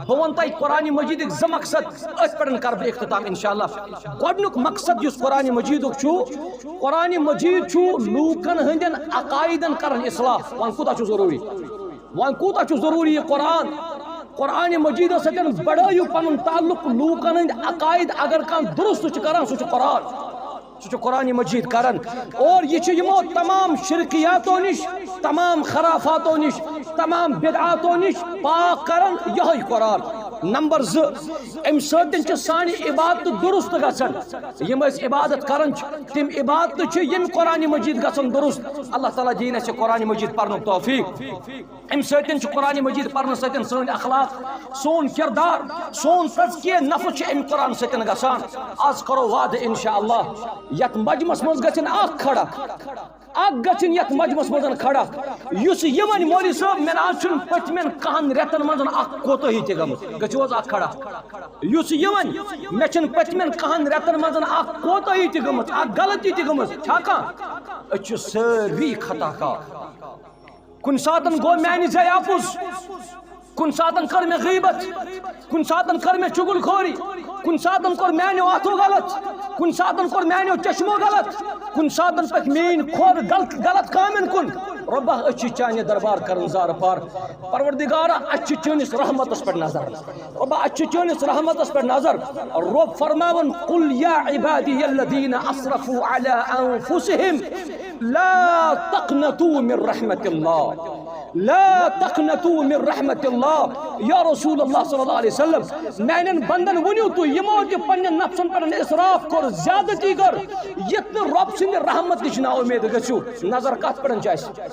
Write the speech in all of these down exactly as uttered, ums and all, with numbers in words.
بہٕ وَنہٕ تۄہہِ قرآن مجیدٕکۍ زٕ مقصد، أتھۍ پٮ۪ٹھ کَرٕ بہٕ اختتام انشاءاللہ۔ گۄڈٕنیُک مقصد یُس قرآن مجیدُک چھُ، قرآن مجید چھُ لوٗکَن ہٕنٛدٮ۪ن عقایدَن کَران اصلاح۔ وۄنۍ کوٗتاہ چھُ ضروٗری، وۄنۍ کوٗتاہ چھُ ضروٗری یہِ قرآن؟ قرآن مجیدَس سۭتۍ بڑٲیِو پَنُن تعلق۔ لوٗکَن ہٕنٛدۍ عقاید اگر کانٛہہ درست چھُ کَران، سُہ چھُ قرآن۔ سُہ چھُ قرآن مجید کران۔ اور یہِ چھُ یِمو تمام شرکیاتو نِش، تمام خرافاتو نِش، تمام بدعاتو نِش پاک کران یِہوٚے قرآن۔ نمبر زٕ، اَمہِ سۭتۍ چھِ سانہِ عبادتہٕ درست گژھان۔ یِم أسۍ عبادت کران چھِ، تِم عبادتہٕ چھِ ییٚمہِ قرآن مجید گژھان درست۔ اللہ تعالیٰ دِیِن اَسہِ قرآن مجید پرنُک توفیق۔ اَمہِ سۭتۍ چھُ قرآن مجید پرنہٕ سۭتۍ سٲنۍ اخلاق، سون کردار، سون تزکیہ نفس چھُ اَمہِ قرآن سۭتۍ گژھان۔ آز کرو وعدٕ انشاءاللہ، یتھ مجمس منٛز گژھن اکھ کھڑا، اکھ گژھن یتھ مجمس منٛز کھڑا، یُس یہِ ونہِ، "مولوی صٲب، مےٚ نہ حظ چھُنہٕ پٔتمٮ۪ن کہن رٮ۪تن منٛز اکھ کوتاہی تہِ گٔمٕژ"۔ گٔژھِو حظ اکھ کھڑا۔ یُس یہِ ونہِ، "مےٚ چھُنہٕ پٔتمٮ۪ن کہن رٮ۪تن منٛز اکھ کوتاہی تہِ گٔمٕژ، اکھ غلطی تہِ گٔمٕژ"، چھا کانٛہہ؟ أسۍ چھِ سٲری خطا کار۔ کُنہِ ساتن گوٚو میانہِ زیہِ اپُز، کُنہِ ساتن کٔر مےٚ غیبت، کُنہِ ساتن کٔر مےٚ چُغل خوری، کُنہِ ساتن کوٚر میانیو اتھو غلط، کُنہِ ساتن کوٚر میانیو چشمو غلط، کُنہِ ساتن پٔکۍ میٲنۍ کھۄر غلط، غلط کامٮ۪ن کُن۔ رۄبا، أسۍ چھِ چانہِ دربار کران زارٕ پار۔ پروردگارا، اَسہِ چھِ چٲنِس رحمتس پٮ۪ٹھ نظر۔ رۄبا، اَسہِ چھِ چٲنِس رحمتس پٮ۪ٹھ نظر۔ رۄب فرماوان، "قل یا عبادی الذین اسرفوا علی انفسہم لا تقنطوا من رحمت اللہ، لا تقنطوا من رحمت اللہ"۔ یا رسول اللہ صلی اللہ علیہ وسلم، میانٮ۪ن بندن ؤنِو تُہۍ، یِمو تہِ پننٮ۪ن نفسن پٮ۪ٹھ اسراف کوٚر، زیادتی کٔر، یِتھ نہٕ رۄب سٕنٛدِ رحمت نِش نا اُمید گٔژھِو۔ نظر کتھ پٮ۪ٹھ چھِ اَسہِ؟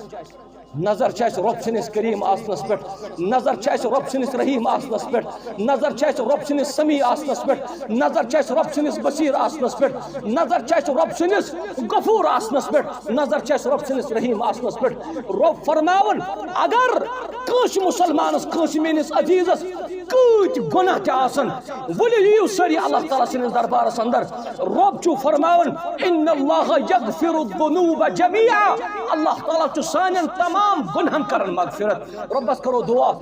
نظر چھِ اَسہِ رۄب سٕنٛدِس کریم آسنس پٮ۪ٹھ، نظر چھِ اَسہِ رۄب سٕنٛدِس رحیم آسنس پٮ۪ٹھ، نظر چھِ اَسہِ رۄب سٕنٛدِس سمیع آسنس پٮ۪ٹھ، نظر چھِ اَسہِ رۄب سٕنٛدِس بصیر آسنس پٮ۪ٹھ، نظر چھِ اَسہِ رۄب سٕنٛدِس غفور آسنس پٮ۪ٹھ، نظر چھِ اَسہِ رۄب سٕنٛدِس رحیم آسنس پٮ۪ٹھ۔ رۄب فرماوان، اگر کٲنٛسہِ مسلمانس، کٲنٛسہِ میٲنِس عزیزس کۭتۍ گۄناہ تہِ آسن، ؤلِو یِیِو سٲری اللہ تعالیٰ سٕنٛدِس دربارس اندر۔ رۄب چھُ فرماوان، "ان اللہ یغفر الذنوب جمیعا"، اللہ تعالیٰ چھُ سانٮ۪ن تمام گۄناہن کران مغفرت۔ رۄبس کرو دعا،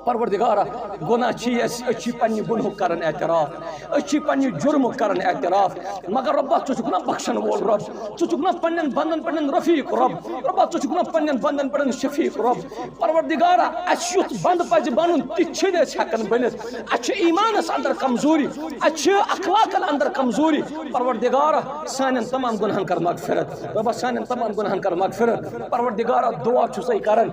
پروردگارا، گۄناہ چھی اَسہِ، أسۍ چھی پننہِ گۄنہُک کران اعتراف، أسۍ چھی پننہِ جُرمُک کران اعتراف، مگر رۄبا، ژٕ چھُکھ نا بخشن وول رۄب، ژٕ چھُکھ نا پننٮ۪ن بندن پٮ۪ٹھ رفیق رۄب، رۄبا، ژٕ چھُکھ نا پننٮ۪ن بندن پٮ۪ٹھ شفیق رۄب۔ پروردگارا، اَسہِ یُتھ بند پزِ بنُن، تِتھ چھِنہٕ أسۍ ہٮ۪کان بٔنِتھ۔ اَسہِ چھِ ایمانس اندر کمزوری، اَسہِ چھِ اخلاقن اندر کمزوری۔ پروردگارا، سانٮ۪ن تمام گۄناہن کر مغفرت۔ رۄبا، سانٮ۪ن تمام گۄناہن کر مغفرت۔ پروردگارا، دعا چھُسے کران،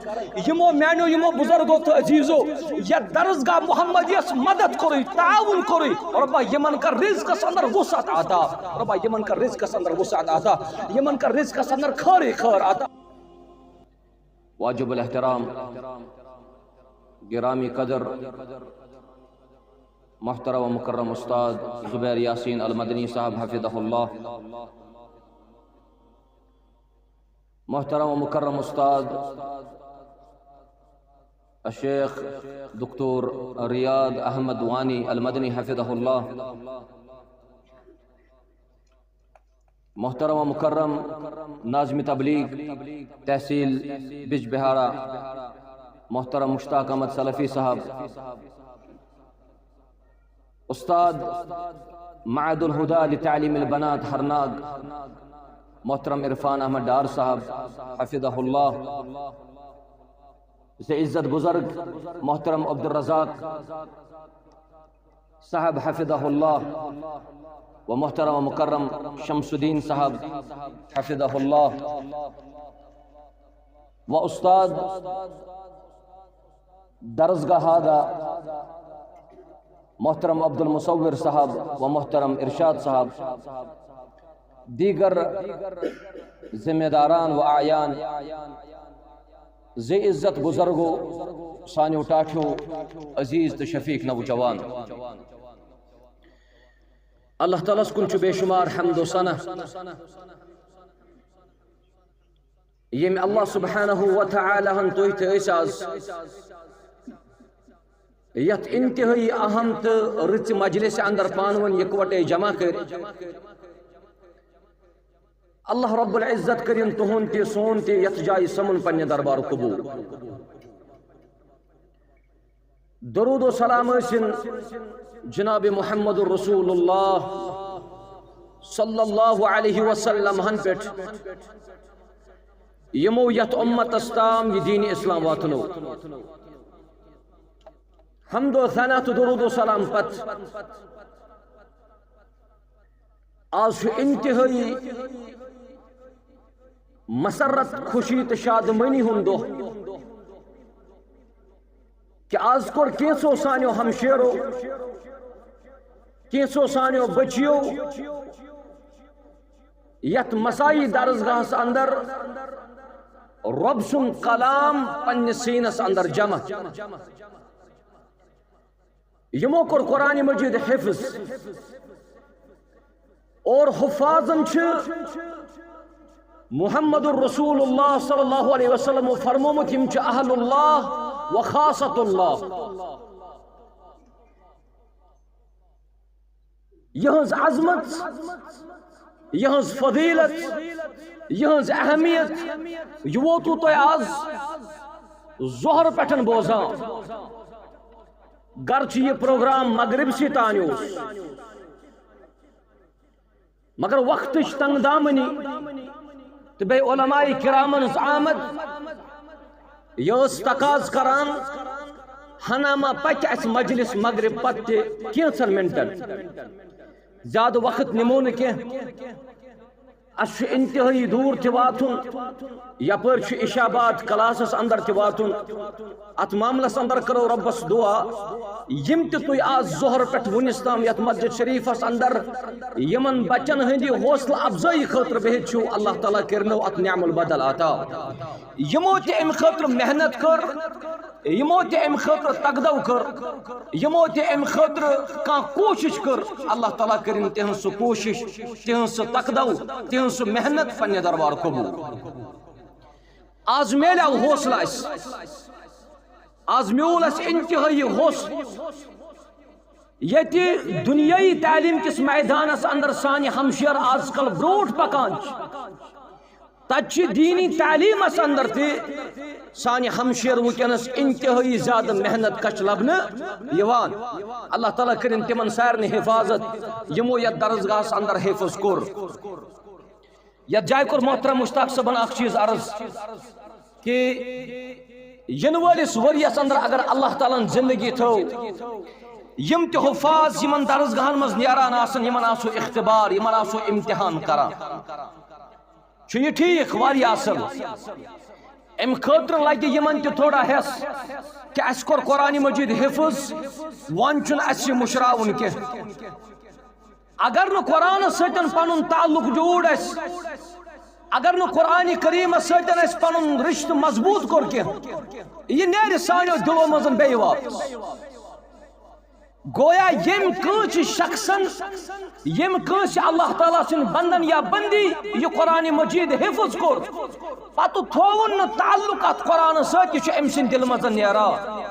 یِمو میانیو، یِمو بزرگو تہٕ عزیزو یتھ درسگاہ محمدیس مدد کوٚرُے، تعاون کوٚرُے، رۄبا، یِمن کر رزقس اندر وسعت عطا۔ رۄبا، یِمن کر رزقس اندر وسعت عطا، یِمن کر رزقس اندر خٲرٕے خٲر عطا۔ واجب الاحترام، گرامی قدر، محترم و مکرم استاد زبیر یاسین المدنی صاحب حفظہ اللہ، محترم و مکرم استاد الشیخ دکتور ریاض احمد وانی المدنی حفظہ اللہ، محترم و مکرم ناظم تبلیغ تحصیل بجبہارا، محترم مشتاق احمد سلفی صاحب، استاد معہد الہدی لتعلیم البنات ہرناگ، محترم عرفان احمد ڈار صاحب حفظہ اللہ، زِ عزت بزرگ محترم عبدالرزاق صاحب حفظہ اللہ و محترم و مکرم شمس الدین صاحب حفظہ اللہ و استاد درسگاہ ہاگا محترم عبدالمصور صاحب و محترم ارشاد صاحب، دیگر ذمہ داران و اعیان، زِ عزت بزرگو، سانیو ٹاٹھیو، عزیز تہٕ شفیق نوجوان۔ اللہ تعالیٰ ہس کُن چھُ بے شمار حمد و ثنا، ییٚمۍ اللہ سبحانہ و تعالیٰ ہن تُہۍ تہٕ أسۍ آز یتھ انتہٲئی اہم تہٕ رٕژِ مجلسہِ اندر پانہٕ ؤنۍ یکوٹے جمع کٔرۍ۔ اللہ رب العزت کٔرِن تُہُنٛد تہِ سون تہِ یتھ جایہِ سمُن پننہِ دربارُک قبول۔ درود و سلام ٲسِن جناب محمد رسول اللہ صلی اللہ علیہ وسلم ہن پٮ۪ٹھ، یِمو یتھ امتس تام یہِ دین اسلام واتنو۔ حمد و ثنا تہٕ درود و سلام پتہٕ آز چھُ انتہٲئی مسرت، خوشی تہٕ شادمٲنی ہُنٛد دۄہ کہ آز کوٚر کینٛژھو سانیو ہمشیرو، کینٛژھو سانیو بچیو یتھ مسائی درسگاہس اندر رۄب سُنٛد کلام پننِس سیٖنس اندر جمع۔ یِمو کوٚر قرآن مجید حفظ، اور حفاظن چھُ محمد رسول اللہ صلی اللہ علیہ وسلم فرمومُت، یِم چھِ اہل اللہ و خاصۃ اللہ۔ یِہٕنٛز عظمت، یِہٕنٛز فضیلت، یِہٕنٛز اہمیت، یہِ ووتوٕ تۄہہِ آز ظہر پٮ۪ٹھ بوزان۔ گرچہ یہِ پروگرام مغرب سی تانۍ اوس، مگر وقتٕچ تنگ دامنی تہٕ بیٚیہِ علماء کرامن ہٕنٛز آمد، یہِ ٲس تقاضہٕ کران ہنا ما پکہِ اسہِ مجلس مغرب پتہٕ تہِ کینٛژن منٹن۔ زیادٕ وقت نِمو نہٕ کینٛہہ۔ اسہِ چھُ انتہٲئی دوٗر تہِ واتُن، یپٲرۍ چھُ عشاء بعد کلاسس اندر تہِ واتُن۔ اتھ معاملس اندر کرو رۄبس دعا، یِم تہِ تُہۍ آز ظہر پٮ۪ٹھ وُنِس تام یتھ مسجد شریفس اندر یِمن بچن ہٕنٛدِ حوصلہٕ افزٲیی خٲطرٕ بِہِتھ چھِو، اللہ تعالیٰ کٔرِنو اتھ نعم البدل عطا۔ یِمو تہِ امہِ خٲطرٕ محنت کٔر، یِمو تہِ امہِ خٲطرٕ تقدو کٔر، یِمو تہِ امہِ خٲطرٕ کانٛہہ کوٗشش کٔر، اللہ تعالیٰ کٔرِن تِہنٛز سُہ کوٗشش، تِہنٛز سُہ تقدو، تِہنٛز سُہ محنت پننہِ دربار قبول۔ آز میلیو حوصلہٕ اسہِ، آز میوٗل اسہِ انتہٲئی حوصلہٕ۔ ییٚتہِ دُنیٲیی تعلیٖم کِس میدانس اندر سانہِ ہمشیر آز کل برونٛٹھ پکان چھِ، تتہِ چھِ دیٖنی تعلیٖمس اندر تہِ سانہِ ہمشیر وٕنکیٚنس انتہٲئی زیادٕ محنت کش لبنہٕ یِوان۔ اللہ تعالیٰ کٔرِن تِمن سارنٕے حفاظت، یِمو یتھ درسگاہس اندر حفظ کوٚر۔ یتھ جایہِ کوٚر محترم مشتاق صٲبن اکھ چیٖز عرض کہ یِنہٕ وٲلِس ؤریَس اندر اگر اللہ تعالیٰ ہن زندگی تھٲو، یِم تہِ حفاظ یِمن درسگاہن منٛز نیران آسن، یِمن آسو اختبار، یِمن آسو امتحان کران۔ چھُ یہِ ٹھیٖک، واریاہ اصل۔ امہِ خٲطرٕ لگہِ یِمن تہِ تھوڑا ہٮ۪س کہ اسہِ کوٚر قرآن مجید حفظ، وۄنۍ چھُنہٕ اسہِ یہِ مُشراوُن کینٛہہ۔ اگر نہٕ قرآنس سۭتۍ پنُن تعلق جوڑ اسہِ، اگر نہٕ قرآن کریمس سۭتۍ اسہِ پنُن رشتہٕ مضبوط کوٚر کینٛہہ، یہِ نیرِ سانیو دلو منٛز بیٚیہِ واپس۔ گویا ییٚمہِ کٲنٛسہِ شخصن، ییٚمہِ کٲنٛسہِ اللہ تعالیٰ سٕنٛدۍ بندن یا بندی یہِ قرآن مجید حفظ کوٚر، پتہٕ تھووُن نہٕ تعلق اتھ قرآنس سۭتۍ، یہِ چھُ أمۍ سٕنٛدِ دلہٕ منٛز نیران۔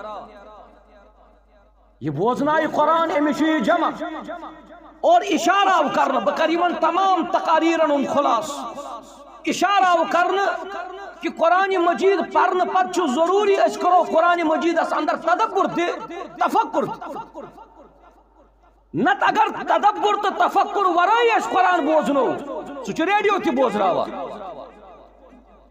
یہِ بوزنایہِ قرآن، أمِس چھُ یہِ جمع۔ اور اشارہ آو کرنہٕ، بہٕ کرٕ یِمن تمام تقاریرن ہُنٛد خلاصہٕ۔ اشارہ آو کرنہٕ کہ قرآن مجید پرنہٕ پتہٕ چھُ ضروٗری أسۍ کرو قرآن مجیدس اندر تدبر تہِ، تفکر تہِ۔ نتہٕ اگر تدبر تہٕ تفکر ورٲے اَسہِ قرآن بوزنو، سُہ چھُ ریڈیو تہِ بوزناوان۔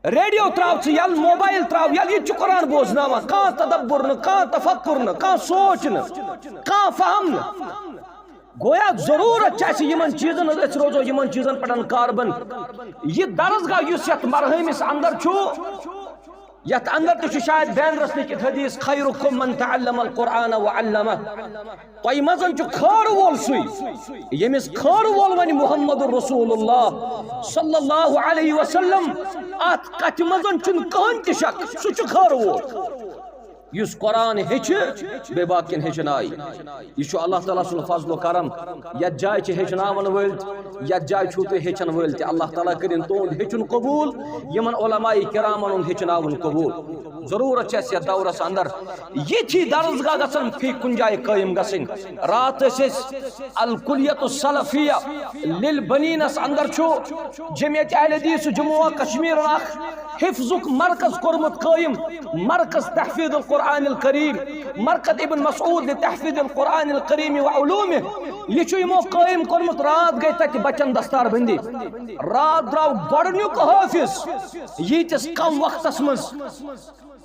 ریڈیو تراو ژٕ یَلہٕ، موبایل تراو یَلہٕ، یہِ تہِ چھُ قرآن بوزناوان۔ کانٛہہ تدبر نہٕ، کانٛہہ تفکر نہٕ، کانٛہہ سونٛچ نہٕ، کانٛہہ فہم نہٕ۔ گویا ضروٗرت چھِ اَسہِ یِمن چیٖزن ہٕنٛز، أسۍ روزو یِمن چیٖزن پٮ۪ٹھ کاربند۔ یہِ درسگاہ یُس یَتھ مرحٲمِس اندر چھُ، یتھ اندر تہِ چھُ شاید بینرس لیکھِتھ حدیث، "خیرکم من تعلم القرآن وعلمہ"۔ تۄہہِ منٛز چھُ خٲر وول سُے، ییٚمِس خٲر وول ونہِ محمد رسول اللہ صلی اللہ علیہ وسلم۔ اتھ کتھِ منٛز چھُنہٕ کٕہٕنۍ تہِ شک، سُہ چھُ خٲر وول۔ یُس قرآن ہیٚچھِ، بیٚیہِ باقین ہیٚچھنایہِ۔ یہِ چھُ اللہ تعالیٰ سُنٛد فضل و کرم۔ یتھ جایہِ چھِ ہیٚچھناون وٲلۍ تہِ، یتھ جایہِ چھُو تُہۍ ہیٚچھن وٲلۍ تہِ، اللہ تعالیٰ کٔرِن تُہُنٛد ہیٚچھُن قبوٗل۔ یِمن علماء کرامن ہُنٛد ہیٚچھناوُن قبوٗل۔ ضروٗرت چھِ اَسہِ یَتھ دورس اندر یِتھی درسگاہ گژھن فی کُنہِ جایہِ قٲیِم گژھٕنۍ۔ راتھ ٲسۍ أسۍ الکلیت السلفیہ للبنینس اندر چھُ جمعیت اہل حدیث جموں و کشمیرن اکھ حفظُک مرکز کوٚرمُت قٲیِم، مرکز تحفیظ القرآن۔ القرآن الكريم، مرقد ابن مسعود لتحفيظ القرآن الكريم وعلومه۔ یہ چھُ یِمو قٲیِم کوٚرمُت، راتھ گٔے تتہِ بچن دستار بندی۔ راتھ درٛاو گۄڈٕنیُک حٲفظ ییٖتِس کم وقتس منٛز،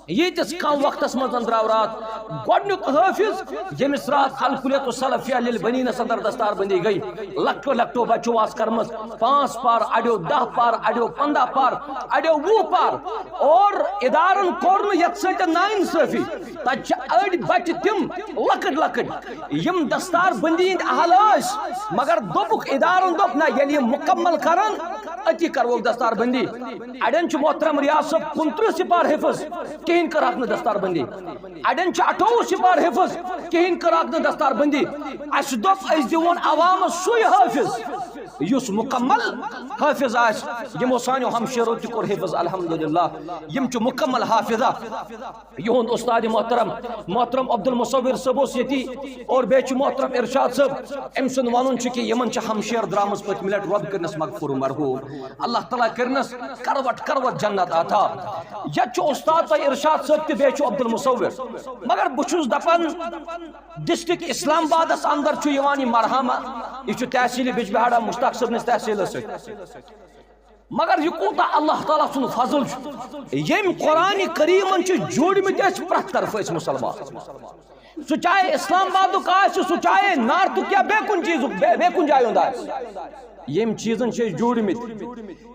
ییٖتِس کم وقتس منٛز درٛاو راتھ گۄڈٕنیُک حٲفظ، ییٚمِس راتھ الکلیۃ السلفیہ للبنینس اندر دستار بندی گٔے۔ لۄکٹو لۄکٹو بچو آس کٔرمٕژ پانٛژھ پار، اڑیو دہ پار، اڑیو پنٛداہ پار، اڑیو وُہ پار۔ اور ادارن کوٚر نہٕ یتھ سۭتۍ ناانصٲفی۔ تتہِ چھِ أڑۍ بچہِ تِم لۄکٕٹۍ لۄکٕٹۍ، یِم دستار بندی ہٕنٛدۍ اہل ٲسۍ، مگر دوٚپُکھ، ادارن دوٚپ، نہ، ییٚلہِ یِم مکمل کرن، أتی کرہوکھ دستار بندی۔ اڑٮ۪ن چھُ، محترم ریاض صٲب، کُنترٕہ سپار حفظ، کہیٖنۍ کٔرہکھ نہٕ دستار بندی۔ اڑٮ۪ن چھِ اٹھووُہ سپار حفظ، کہیٖنۍ کٔرہکھ نہٕ دستار بندی۔ اسہِ دوٚپ، أسۍ دِوون عوامس سُے حٲفظ یُس مکمل حٲفظ آسہِ۔ یِمو سانیو ہمشیرو تہِ کوٚر حفظ، الحمدللہ، یِم چھِ مکمل حافظہ۔ یِہُنٛد استاد محترم، محترم عبدالمصور صٲب اوس ییٚتی، اور بیٚیہِ چھُ محترم ارشاد صٲب۔ أمۍ سُنٛد وَنُن چھُ کہِ یِمن چھِ ہمشیر درٛامٕژ پٔتمہِ لٹہِ، رۄب کٔرنَس مغفور مرحوٗم، اللہ تعالیٰ کٔرنَس کروٹ کروٹ جنت عطا۔ ییٚتہِ چھُ استاد تۄہہِ ارشاد صٲب تہِ، بیٚیہِ چھُ عبدالمصور۔ مگر بہٕ چھُس دَپان، ڈسٹرکٹ اسلام آبادس اندر چھُ یِوان یہِ مرحمہ، یہِ چھُ تحصیل بجبہارا، مشتاق صٲبنِس تحصیلس سۭتۍ۔ مگر یہِ کوٗتاہ اللہ تعالیٰ سُنٛد فضل چھُ، ییٚمۍ قرآن کریٖمن چھِ جوٗڑمٕتۍ أسۍ پرٛٮ۪تھ طرفہٕ أسۍ مُسلمان۔ سُہ چاہے اسلام آبادُک آسہِ، سُہ چاہے نارتھُک یا بیٚیہِ کُنہِ چیٖزُک، بیٚیہِ، بیٚیہِ کُنہِ جایہِ ہُنٛد آسہِ، ییٚمۍ چیٖزن چھِ أسۍ جوٗڑمٕتۍ۔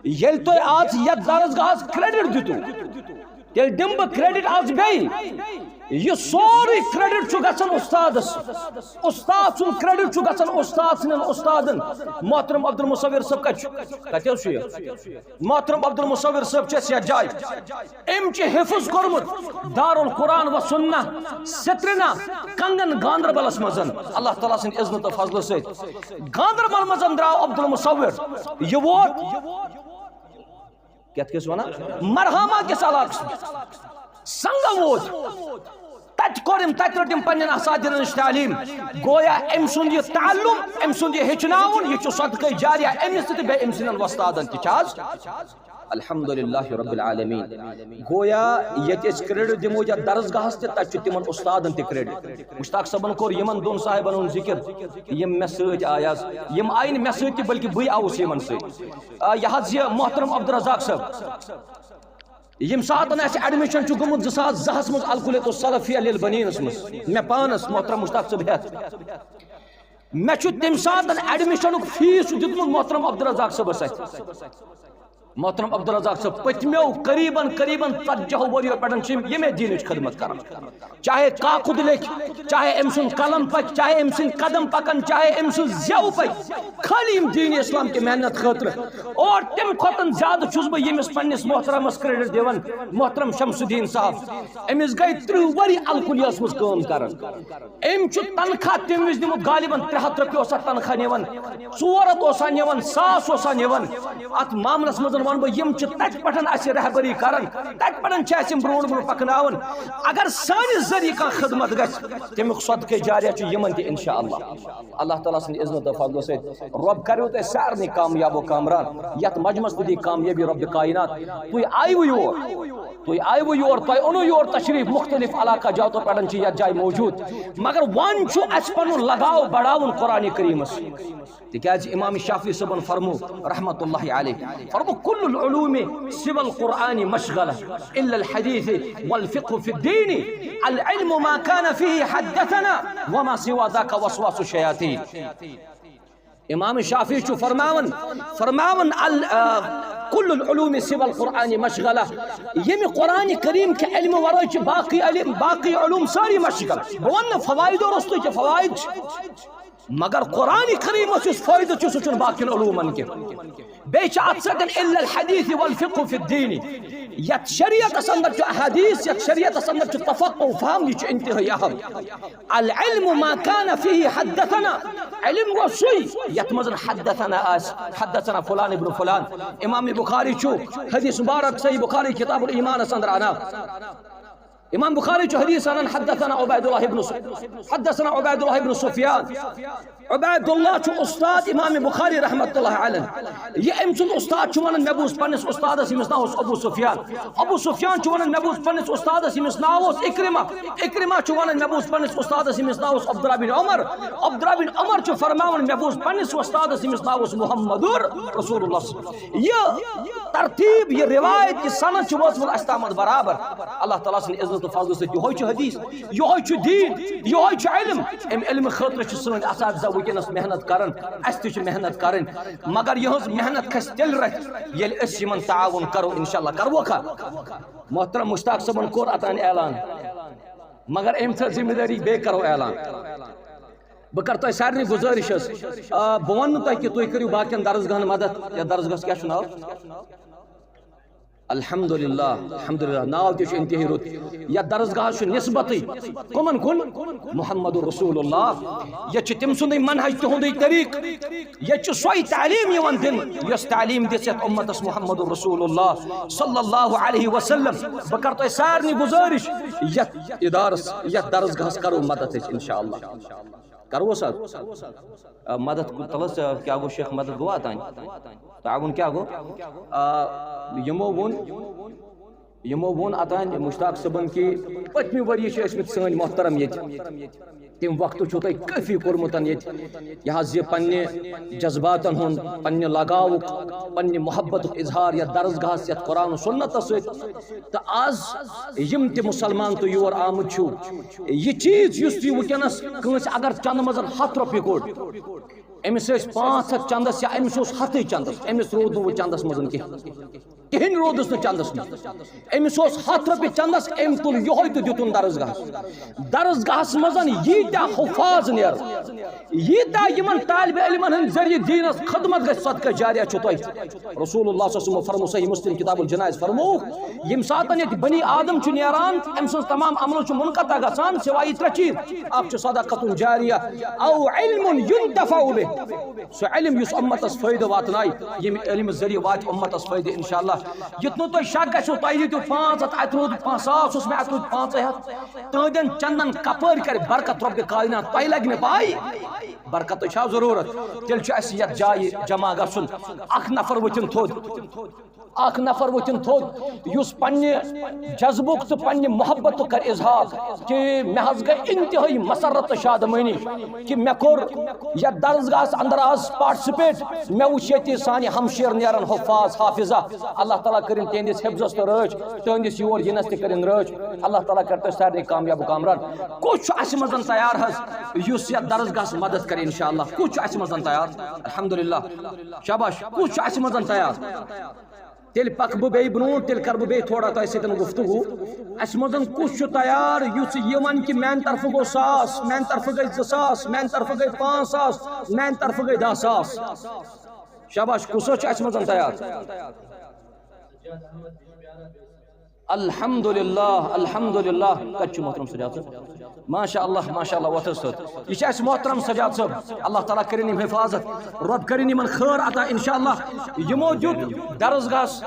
ییٚلہِ تۄہہِ آز یتھ درسگاہس کریڈٹ دِتو، تیٚلہِ دِمہٕ بہٕ کریڈٹ آز بیٚیہِ۔ یہِ سورُے کریڈٹ چھُ گژھان استادس۔ استاد سُنٛد کریڈٹ چھُ گژھان استاد سٕنٛدٮ۪ن استادن۔ محترم عبدالمصور صٲب کتہِ چھُ؟ کتہِ حظ چھُ یہِ؟ محترم عبدالمصور صٲب چھُ اَسہِ یتھ جایہِ۔ أمۍ چھُ حفظ کوٚرمُت دارالقرآن و سنہ، سترنہ، کنگن، گاندربلس منٛز۔ اللہ تعالیٰ سٕنٛدِ اذنہٕ تہٕ فضلہٕ سۭتۍ گاندربل منٛز درٛاو عبدالمصور۔ یہِ ووت کیٛاہ کِس وَنان؟ مرحاما کِس علاقس منٛز۔ سنگم ووت۔ تَتہِ کوٚر أمۍ، تَتہِ رٔٹ أمۍ پنٛنٮ۪ن اساتذن نِش تعلیٖم۔ گویا أمۍ سُنٛد یہِ تعلُم، أمۍ سُنٛد یہِ ہیٚچھناوُن، یہِ چھُ صدقے جاریہ أمِس تہِ تہٕ بیٚیہِ أمۍ سٕنٛدٮ۪ن وۄستادن تہِ۔ چھا حظ؟ الحمدللہ رب العالمین۔ گویا ییٚتہِ أسۍ کریڈٹ دِمو یَتھ درسگاہس تہِ، تَتہِ چھُ تِمن اُستادن تہِ کریڈٹ۔ مشتاق صٲبن کوٚر یِمن دۄن صاحبن ہُنٛد ذِکر، یِم مےٚ سۭتۍ آے آز۔ یِم آیہِ نہٕ مےٚ سۭتۍ تہِ، بلکہِ بٕے آوُس یِمن سۭتۍ۔ آ، یہِ حظ یہِ محترم عبدالرزاق صٲب، ییٚمہِ ساتن اَسہِ ایڈمِشن چھُ گوٚمُت زٕ ساس زٕ ہَس منٛز الکلیت السلفیہ للبنینس منٛز، مےٚ پانس محترم مشتاق صٲب ہٮ۪تھ، مےٚ چھُ تَمہِ ساتن ایڈمِشنُک فیس دیُتمُت محترم عبدالرزاق صٲبس اَتھِ۔ محترم عبدالرزاق صٲب، پٔتمیو قریباً، قریباً ژتجی ؤریو پٮ۪ٹھ چھِ یِم ییٚمے دیٖنٕچ خدمت کران۔ چاہے کاکُد لیکھِ، چاہے أمۍ سُنٛد قلم پکہِ، چاہے أمۍ سٕنٛدۍ قدم پکن، چاہے أمۍ سٕنٛز زٮ۪و پکہِ، خٲلی یِم دیٖنِ اسلام کہِ محنت خٲطرٕ۔ اور تَمہِ کھۄتہٕ زیادٕ چھُس بہٕ ییٚمِس پننِس محترمس کریڈٹ دِوان، محترم شمس الدین صاحب۔ أمِس گٔے ترٕٛہ ؤری الکلیس منٛز کٲم کران۔ أمۍ چھُ تنخواہ تَمہِ وِزِ نِمُت، غالباً ترٛےٚ ہَتھ رۄپیہِ اوس اَتھ تنخواہ نِوان، ژور ہَتھ اوس ہا نِوان، ساس اوس ہا نِوان۔ اَتھ معاملَس منٛز وَنہٕ بہٕ، یِم چھِ تَتہِ پٮ۪ٹھ اَسہِ رہبری کَران، تَتہِ پٮ۪ٹھ چھِ اَسہِ یِم برونٛٹھ برونٛٹھ پَکناوان۔ اگر سانہِ ذٔریعہٕ کانٛہہ خدمت گژھِ، تَمیُک صدقے جاریہ چھُ یِمَن تہِ، اِنشاء اللہ۔ اللہ تعالیٰ سٕنٛدِ اذنہٕ تہٕ فضلہٕ سۭتۍ رۄب کَریو تۄہہِ سارنٕے کامیاب و کامران، یَتھ مجمَس تہِ دی کامیٲبی رۄبِ کائنات۔ تُہۍ آیوٕ یور، تُہۍ آیوٕ یور، تۄہہِ اوٚنوٕ یور تشریف، مختلف علاقہ جاتو پٮ۪ٹھ چھِ یتھ جایہِ موجود، مگر وۄنۍ چھُ اسہِ پنُن لگاو بڑاوُن قرآن کریمس۔ تِکیازِ امام شافعی صٲبن فرمو رحمت اللہ علیہ، فرمو: "کل العلوم سوى القرآن مشغلة الا الحديث والفقه في الدين۔ العلم ما كان فيه حدثنا وما سوى ذاك وسواس الشياطين۔" امام شافعی چھُ فرماوان، فرماوان ال-، آ، "کل العلوم سوى القرآن مشغلة"، ییٚمہِ قرآن کریم کہِ علمہٕ ورٲے چھِ باقٕے علم، باقٕے علوم سٲری مشغل۔ بہٕ وَنہٕ نہٕ فوائدو روٚستُے کہِ فوائد چھِ، مگر قرآن کریمس یُس فٲیدٕ چھُ، سُہ چھُنہٕ باقین علومن کینٛہہ۔ بیٚیہِ چھِ اتھ سۭتۍ "الا الحديث والفقه في الدين"، یتھ شریعتس اندر چھُ حدیث، یتھ شریعتس اندر چھُ تفقہ و فہم، یہِ چھُ انتہٲئی اہم۔ "العلم ما كان فيه حدثنا"، علم گوٚو سُے یتھ منٛز حدثنا آسہِ، حدثنا فلان ابن فلان۔ امام بخاری چھُ حدیث مبارک صحیح بخاری کتاب الایمانس اندر انان۔ امام بخاری چھُ حدیث انان، حدثنا عبید اللہ ابن س-، حدثنا عبید اللہ ابن سفیان۔ عبید اللہ چھُ استاد امام بخاری رحمۃ اللہ علیہ۔ یہِ أمۍ سُنٛد استاد چھُ ونان، مےٚ بوٗز پننِس استادس، ییٚمِس ناو اوس ابو سفیان۔ ابو سفیان چھُ ونان، مےٚ بوٗز پننِس استادس، ییٚمِس ناو اوس اکرمہ۔ اکرمہ چھُ ونان، مےٚ بوٗز پننِس استادس، ییٚمِس ناو اوس عبداللہ بن عمر۔ عبداللہ بن عمر چھُ فرماوان، مےٚ بوٗز پننِس استادس، ییٚمِس ناو اوس محمد رسول اللہ۔ یہِ ترتیب، یہِ روایت، یہِ سند چھِ وٲژمٕژ اَسہِ تامَتھ برابر۔ اللہ تعالیٰ سٕنٛدِ اذنہٕ تہٕ فضلہٕ سۭتۍ۔ یِہوٚے چھُ حدیث، یِہوٚے چھُ دیٖن، یِہوٚے چھُ علم۔ اَمہِ علمہٕ خٲطرٕ چھِ سٲنۍ اساتذہ وٕنکیٚنَس محنت کران، اَسہِ تہِ چھِ محنت کرٕنۍ، مگر یِہٕنٛز محنت کھسہِ تیٚلہِ رَتھِ، ییٚلہِ أسۍ یِمن تعاوُن کرو، انشاءاللہ۔ کروکھا؟ محترم مشتاق صٲبن کوٚر اوتام اعلان، مگر أمۍ تھٲو ذمہٕ دٲری، بیٚیہِ کرو اعلان۔ بہٕ کرٕ تۄہہِ سارنٕے گُزٲرِش حظ، آ، بہٕ وَنہٕ نہٕ تۄہہِ کہِ تُہۍ کٔرِو باقین درس گاہن مدد۔ یَتھ درس گاہس کیٛاہ چھُ ناو؟ الحمدللہ، الحمدللہ، ناو تہِ چھُ انتہٲیی رُت۔ یَتھ درس گاہس چھُ نسبتٕے کٕمن کُن؟ محمد رسول اللہ۔ ییٚتہِ چھُ تٔمۍ سُنٛدٕے منہج، تِہُنٛدٕے طریٖقہٕ۔ ییٚتہِ چھُ سۄے تعلیٖم یِوان دِنہٕ، یۄس تعلیٖم دِژ یَتھ اُمتس محمد رسول اللہ صلی اللہ علیہ وسلم۔ بہٕ کرٕ تۄہہِ سارنٕے گُزٲرِش، یَتھ ادارس، یَتھ درس گاہس کرو مدد أسۍ، انشاءاللہ۔ کروس حظ؟ آ، مدد کو-، تلس، آ، کیا گو شیخ، مدد گوٚوا اوتام؟ تعاون کیا گوٚو؟ آ، یِمو ووٚن، یِمو ووٚن اوتام مشتاق صٲبن کہِ پٔتمہِ ؤریہِ چھِ ٲسمٕتۍ سٲنۍ محترم ییٚتہِ۔ تَمہِ وقتہٕ چھُو تۄہہِ کٲفی کوٚرمُت ییٚتہِ، یہِ حظ یہِ پننہِ جذباتن ہُنٛد، پننہِ لگاوُک، پننہِ محبتُک اظہار یَتھ درس گاہس، یَتھ قرآن و سنتس سۭتۍ۔ تہٕ آز یِم تہِ مُسلمان تُہۍ یور آمٕتۍ چھِو، یہِ چیٖز یُس تُہۍ وٕنکیٚنَس کٲنٛسہِ اگر چندٕ منٛز ہَتھ رۄپیہِ کوٚڑ، أمِس ٲسۍ پانٛژھ ہَتھ چندَس یا أمِس اوس ہَتھٕے چندَس، أمِس روٗد نہٕ وۄنۍ چندَس منٛز کِہیٖنۍ۔ کِہیٖنۍ روٗدُس نہٕ چندَس منٛز۔ أمِس اوس ہَتھ رۄپیہِ چندَس، أمۍ تُل یِہوٚے تہٕ دیُتُن درس گاہَس۔ درس گاہَس منٛز ییٖتیٛاہ حُفاظ نیرَن، ییٖتیٛاہ یِمَن طالبہِ علمَن ہٕنٛدۍ ذٔریعہٕ دیٖنَس خدمت گژھِ، صدقہ جاریہ چھُ تۄہہِ۔ رسول اللہ صلی اللہ علیہ وسلم فرمو، صحیح مسلم کتاب الجنائز فرمو، ییٚمہِ ساتہٕ ییٚتہِ بنی آدم چھُ نیران، أمۍ سٕنٛز تمام عملہٕ چھُ منقطع گژھان، سوائے ترٛےٚ چیٖز۔ اکھ چھُ صدقۃ جاریہ، او علم ینتفع بہ، سُہ علم یُس اُمتس فٲیدٕ واتنایہِ، ییٚمہِ علمہٕ ذٔریعہٕ واتہِ اُمتس فٲیدٕ انشاءاللہ۔ یُتھ نہٕ تۄہہِ شک گژھیو، تۄہہِ دِتِو پانٛژھ ہَتھ، اتہِ روٗد پانٛژھ ساس، اوس مےٚ، اتہِ روٗد پانٛژے ہَتھ۔ تُہنٛدٮ۪ن چندن کپٲرۍ کرِ برکت رۄبِ کائنات، تۄہہِ لگہِ نہٕ پاے۔ برکتٕچ چھا ضروٗرت؟ تیٚلہِ چھُ اَسہِ یَتھ جایہِ جمع گژھُن۔ اکھ نفر ؤتھِن تھوٚد، اکھ نفر ؤتھِن تھوٚد، یُس پننہِ جذبُک تہٕ پننہِ محبتُک کرِ اظہار کہِ مےٚ حظ گٔے انتہٲیی مسرت تہٕ شادمٲنی کہِ مےٚ کوٚر یَتھ درسگاہس اندر آز participate۔ مےٚ وُچھ ییٚتہِ سانہِ ہمشیر نیرن حفاظ حافظہ۔ اللہ تعالیٰ کٔرِن تِہنٛدِس حفظس تہٕ رٲچھ، تِہنٛدِس یور یِنس تہِ کٔرِن رٲچھ۔ اللہ تعالیٰ کَرِ تۄہہِ سارنٕے کامیاب و کامران۔ کُس چھُ اَسہِ منٛز تیار حظ، یُس یَتھ درسگاہَس مدد کَرِ انشاءاللہ؟ کُس چھُ اَسہِ منٛز تیار؟ الحمدللہ۔ شاباش۔ کُس چھُ اَسہِ منٛز تیار؟ تیٚلہِ پَکہٕ بہٕ بیٚیہِ برونٛٹھ، تیٚلہِ کَرٕ بہٕ بیٚیہِ تھوڑا تۄہہِ سۭتۍ گفتگو۔ اَسہِ منٛز کُس چھُ تیار، یُس یہِ وَنہِ کہِ میٛانہِ طرفہٕ گوٚو ساس، میٛانہِ طرفہٕ گٔے زٕ ساس، میٛانہِ طرفہٕ گٔے پانٛژھ ساس، میٛانہِ طرفہٕ گٔے دَہ ساس؟ شاباش، کُس حظ چھُ اَسہِ منٛز تیار؟ الحمدللہ، الحمدللہ۔ کتہِ چھُ محترم سجاد صٲب؟ ماشاء اللہ، ماشاء اللہ، وۄتھ حظ سر۔ یہِ چھُ اَسہِ محترم سجاد صٲب۔ اللہ تعالیٰ کٔرِنۍ یِم حفاظت، رۄب کٔرِنۍ یِمن خٲر عطا انشاء اللہ۔ یِمو دیُت درسگاہس،